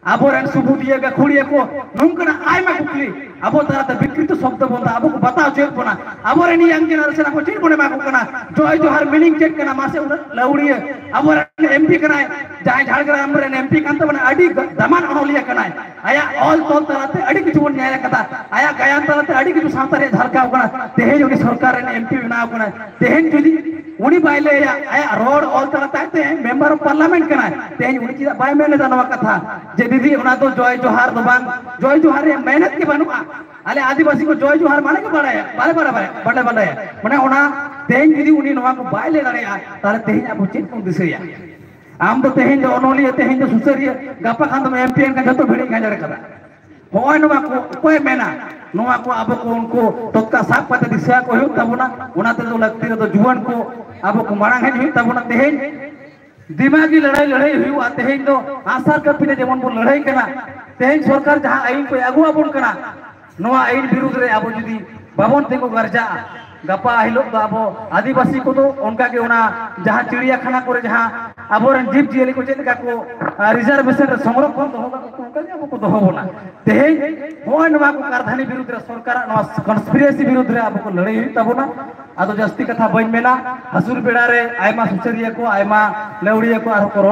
ᱟᱵᱚᱨᱮᱱ ᱥᱩᱵᱩᱫᱤᱭᱟᱹ ᱜᱟᱹᱠᱷᱩᱲᱤᱭᱟᱹ ᱠᱚ ᱱᱚᱝᱠᱟᱱᱟᱜ ᱟᱭᱢᱟ ᱠᱩᱠᱞᱤ ᱟᱵᱚ ᱛᱟᱞᱟᱛᱮ ᱵᱤᱠᱨᱤᱛᱚ ᱥᱚᱵᱫᱚ ᱵᱚᱱ ᱫᱟ, ᱟᱵᱚ ᱠᱚ ᱵᱟᱛᱟᱣ ᱦᱚᱪᱚᱭᱮᱫ ᱵᱚᱱᱟ᱾ ᱟᱵᱚᱨᱮᱱ ᱤᱭᱟᱝ ᱡᱮᱱᱟᱨᱮᱥᱚᱱ ᱟᱵᱚ ᱪᱮᱫ ᱵᱚᱱ ᱮᱢᱟ ᱠᱚ ᱠᱟᱱᱟ? ᱡᱚᱭ ᱡᱚᱦᱟᱨ ᱢᱤᱱᱤᱝ ᱪᱮᱫ ᱠᱟᱱᱟ? ᱢᱟᱥᱮ ᱩᱱᱟᱹᱜ ᱞᱟᱹᱣᱲᱤᱭᱟᱹ ᱟᱵᱚᱨᱮᱱ ᱮᱢᱯᱤ ᱠᱟᱱᱟᱭ, ᱡᱟᱦᱟᱸᱭ ᱡᱷᱟᱲᱜᱨᱟᱢ ᱨᱮᱱ ᱮᱢᱯᱤ ᱠᱟᱱ ᱛᱟᱵᱚᱱᱟ, ᱟᱹᱰᱤ ᱫᱟᱢᱟᱱ ᱚᱱᱚᱞᱤᱭᱟᱹ ᱠᱟᱱᱟᱭ᱾ ᱟᱭᱟᱜ ᱚᱞ ᱛᱚᱞ ᱛᱟᱞᱟᱛᱮ ᱟᱹᱰᱤ ᱠᱤᱪᱷᱩ ᱵᱚᱱ ᱧᱮᱞ ᱟᱠᱟᱫᱟ, ᱟᱭᱟᱜ ᱜᱟᱭᱟᱱ ᱛᱟᱞᱟᱛᱮ ᱟᱹᱰᱤ ᱠᱤᱪᱷᱩ ᱥᱟᱶᱛᱟ ᱨᱮᱭᱟᱜ ᱡᱷᱟᱞᱠᱟᱣ ᱠᱟᱱᱟ᱾ ᱛᱮᱦᱮᱧ ᱩᱱᱤ ᱥᱚᱨᱠᱟᱨ ᱨᱮᱱ ᱮᱢᱯᱤ ᱵᱮᱱᱟᱣ ᱠᱟᱱᱟᱭ, ᱛᱮᱦᱮᱧ ᱡᱩᱫᱤ ᱩᱱᱤ ᱵᱟᱭ ᱞᱟᱹᱭᱟ, ᱟᱭᱟᱜ ᱨᱚᱲ ᱚᱞ ᱛᱟᱞᱟᱛᱮ ᱟᱡ ᱛᱮ ᱢᱮᱢᱵᱟᱨ ᱚᱯ ᱯᱟᱨᱞᱟᱢᱮᱱᱴ ᱠᱟᱱᱟᱭ, ᱛᱮᱦᱮᱧ ᱩᱱᱤ ᱪᱮᱫᱟᱜ ᱵᱟᱭ ᱢᱮᱱ ᱮᱫᱟ ᱱᱚᱣᱟ ᱠᱟᱛᱷᱟ ᱡᱮ ᱫᱤᱫᱤ ᱚᱱᱟ ᱫᱚ ᱡᱚᱭ ᱡᱚᱦᱟᱨ ᱫᱚ ᱵᱟᱝ, ᱡᱚᱭ ᱡᱚᱦᱟᱨ ᱨᱮᱭᱟᱜ ᱢᱮᱦᱱᱮᱛ ᱜᱮ ᱵᱟᱹᱱᱩᱜᱼᱟ? ᱟᱞᱮ ᱟᱹᱫᱤᱵᱟᱹᱥᱤ ᱠᱚ ᱡᱚᱭ ᱡᱚᱦᱟᱨ ᱢᱟᱱᱮ ᱜᱮ ᱵᱟᱲᱟᱭᱟ, ᱵᱟᱞᱮ ᱵᱟᱲᱟᱭᱟ, ᱵᱟᱞᱮ ᱵᱟᱲᱟᱭᱟ᱾ ᱢᱟᱱᱮ ᱚᱱᱟ ᱛᱮᱦᱮᱧ ᱡᱩᱫᱤ ᱩᱱᱤ ᱱᱚᱣᱟ ᱠᱚ ᱵᱟᱭ ᱞᱟᱹᱭ ᱫᱟᱲᱮᱭᱟᱜᱼᱟ, ᱛᱟᱦᱚᱞᱮ ᱛᱮᱦᱮᱧ ᱟᱵᱚ ᱪᱮᱫ ᱵᱚᱱ ᱫᱤᱥᱟᱹᱭᱟ? ᱟᱢ ᱫᱚ ᱛᱮᱦᱮᱧ ᱫᱚ ᱚᱱᱚᱞᱤᱭᱟᱹ, ᱛᱮᱦᱮᱧ ᱫᱚ ᱥᱩᱥᱟᱹᱨᱤᱭᱟᱹ, ᱜᱟᱯᱟ ᱠᱷᱟᱱ ᱫᱚᱢ ᱮᱢᱯᱤ ᱮᱱ ᱠᱷᱟᱱ ᱡᱷᱚᱛᱚ ᱵᱷᱤᱲᱤᱧ ᱜᱟᱡᱟᱲ ᱠᱟᱫᱟ᱾ ᱦᱚᱸᱜᱼᱚᱭ ᱱᱚᱣᱟ ᱠᱚ ᱚᱠᱚᱭ ᱢᱮᱱᱟ? ᱱᱚᱣᱟ ᱠᱚ ᱟᱵᱚ ᱠᱚ ᱩᱱᱠᱩ ᱴᱚᱴᱠᱟ ᱥᱟᱵ ᱠᱟᱛᱮ ᱫᱤᱥᱟᱹ ᱟᱠᱚ ᱦᱩᱭᱩᱜ ᱛᱟᱵᱚᱱᱟ᱾ ᱚᱱᱟ ᱛᱮᱫᱚ ᱞᱟᱹᱠᱛᱤ ᱨᱮᱫᱚ ᱡᱩᱣᱟᱹᱱ ᱠᱚ ᱟᱵᱚ ᱠᱚ ᱢᱟᱲᱟᱝ ᱦᱮᱡ ᱦᱩᱭᱩᱜ ᱛᱟᱵᱚᱱᱟ᱾ ᱛᱮᱦᱮᱧ ᱫᱤᱢᱟᱜᱤ ᱞᱟᱹᱲᱦᱟᱹᱭ ᱞᱟᱹᱲᱦᱟᱹᱭ ᱦᱩᱭᱩᱜᱼᱟ᱾ ᱛᱮᱦᱮᱧ ᱫᱚ ᱟᱸᱜᱼᱥᱟᱨ ᱠᱟᱹᱯᱤ ᱛᱮ ᱡᱮᱢᱚᱱ ᱵᱚᱱ ᱞᱟᱹᱲᱦᱟᱹᱭ ᱠᱟᱱᱟ, ᱛᱮᱦᱮᱧ ᱥᱚᱨᱠᱟᱨ ᱡᱟᱦᱟᱸ ᱟᱹᱭᱤᱱ ᱠᱚᱭ ᱟᱹᱜᱩ ᱟᱵᱚᱱ ᱠᱟᱱᱟ, ᱱᱚᱣᱟ ᱟᱹᱭᱤᱱ ᱵᱤᱨᱩᱫᱽ ᱨᱮ ᱟᱵᱚ ᱡᱩᱫᱤ ᱵᱟᱵᱚᱱ ᱛᱤᱸᱜᱩ ᱜᱟᱨᱡᱟᱜᱼᱟ, ᱜᱟᱯᱟ ᱦᱤᱞᱳᱜ ᱫᱚ ᱟᱵᱚ ᱟᱹᱫᱤᱵᱟᱹᱥᱤ ᱠᱚᱫᱚ ᱚᱱᱠᱟ ᱜᱮ ᱚᱱᱟ ᱡᱟᱦᱟᱸ ᱪᱤᱲᱤᱭᱟᱠᱷᱟᱱᱟ ᱠᱚᱨᱮ ᱡᱟᱦᱟᱸ ᱟᱵᱚᱨᱮᱱ ᱡᱤᱵᱽ ᱡᱤᱭᱟᱹᱞᱤ ᱠᱚ ᱪᱮᱫ ᱞᱮᱠᱟ ᱠᱚ, ᱟᱨ ᱨᱤᱡᱟᱨᱵᱷᱮᱥᱚᱱ ᱨᱮ ᱥᱚᱝᱨᱚᱠᱷᱚᱱ ᱫᱚᱦᱚ ᱠᱟᱠᱚ ᱠᱚ, ᱚᱱᱠᱟ ᱜᱮ ᱟᱵᱚ ᱠᱚ ᱫᱚᱦᱚ ᱵᱚᱱᱟ᱾ ᱛᱮᱦᱮᱧ ᱱᱚᱜᱼᱚᱭ ᱱᱚᱣᱟ ᱠᱚ ᱠᱟᱨᱫᱷᱟᱱᱤ ᱵᱤᱨᱩᱫᱽ ᱨᱮ, ᱥᱚᱨᱠᱟᱨᱟᱜ ᱱᱚᱣᱟ ᱠᱚᱱᱥᱯᱤᱨᱮᱥᱤ ᱵᱤᱨᱩᱫᱽ ᱨᱮ ᱟᱵᱚ ᱠᱚ ᱞᱟᱹᱲᱦᱟᱹᱭ ᱦᱩᱭᱩᱜ ᱛᱟᱵᱚᱱᱟ᱾ ᱟᱫᱚ ᱡᱟᱹᱥᱛᱤ ᱠᱟᱛᱷᱟ ᱵᱟᱹᱧ ᱢᱮᱱᱟ, ᱦᱟᱹᱥᱩᱨ ᱵᱮᱲᱟ ᱨᱮ ᱟᱭᱢᱟ ᱥᱩᱥᱟᱹᱨᱤᱭᱟᱹ ᱠᱚ, ᱟᱭᱢᱟ ᱞᱟᱹᱣᱲᱤᱭᱟᱹ ᱠᱚ ᱟᱨᱦᱚᱸ ᱠᱚ ᱨᱚᱲ